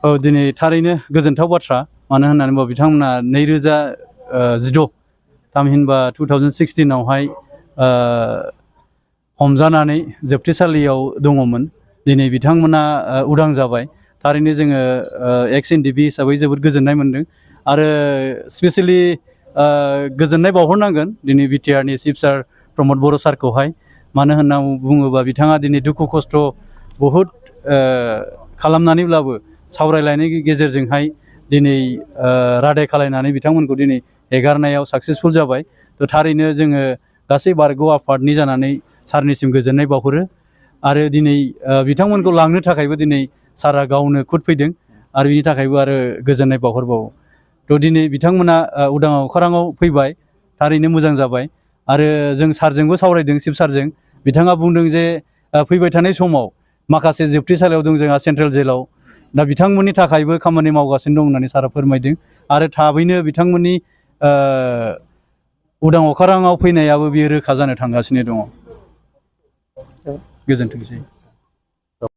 औ दिनै थारैनो गोजोनथाव बाथ्रा मानो होननानै बुङोब्ला बिथांमोना 2016 थामहिनबा 2016 आवहाय हमजानानै जोबथेसालियाव दङमोन। दिनै बिथांमोना उदां जाबाय। थारैनो जोङो एक्स एनडिबि हिसाबै जोबोद गोजोननाय मोनदों आरो स्पेसियेलि गोजोननाय बावहरनांगोन दिनै बिटिआरनि चिफ सार प्रमद बर' सारखौहाय मानो होनना बुङोबा बिथाङा दिनै दुखु खस्थ' बहुद खालामनानैब्लाबो सावरायलायनायनि गेजेरजोंहाय दिनै रादाय खालायनानै बिथांमोनखौ दिनै एगारनायाव साक्सेसफुल जाबाय। थ' थारैनो जोङो गासै बारग' आफादनि जानानै सारनिसिम गोजोननाय बावहरो आरो दिनै बिथांमोनखौ लांनो थाखायबो दिनै सारा गावनो खुद फैदों आरो बिनि थाखायबो आरो गोजोननाय बावहरबावो। थ' दिनै बिथांमोना उदां अख्राङाव फैबाय थारैनो मोजां जाबाय आरो जों सारजोंबो सावरायदों चिफ सारजों बिथाङा बुंदों जे फैबाय थानाय समाव माखासे जोबथेसालियाव दं जोंहा सेन्ट्रेल जेलाव दा बिथांमोननि थाखायबो खामानि मावगासिनो दं होननानै सारा फोरमायदों आरो थाबैनो बिथांमोननि उदां अख्राङाव फैनायाबो बियो रोखा जानो थांगासिनो दङ। गोजोनथोंसै।